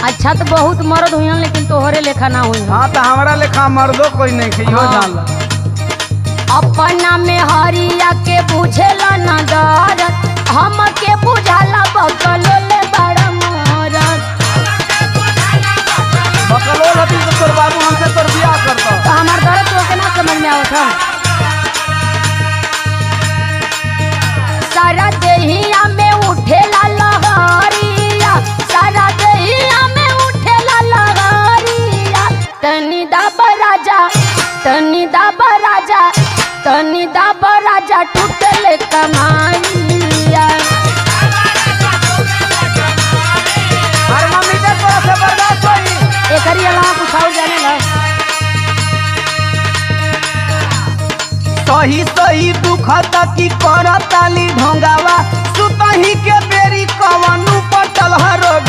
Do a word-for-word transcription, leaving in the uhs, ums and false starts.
अच्छा तो बहुत मर्द हुइहन, लेकिन तोहरे लेखा ना हुइहन। हाँ, तो हमरा लेखा मर्दो कोई नहीं है, इहो हाँ। जान लो। अपना मेहरिया के बुझेला ना दरद, हमके बुझाला बकलोले बड़ा मरद। बकलोल हती तो तोर बाबू हमसे तोर बियाह करता। तो हमार दर्द तोके ना समझ में आवत है। सारा देहिया में उठेला लहरिया, सारा देहिया में उठेला लहरिया। तनी दाब राजा, तनी दाब राजा, तनी दाब राजा, टूटले कमाइया। हर मम्मी के तोरा से बर्दाश्त होई। एकरी अलावा कुछ और जाने ना। सही सही दुखत की करताली ढोंगावा, सुतही के बेरी कवन उपटल ह रोगावा।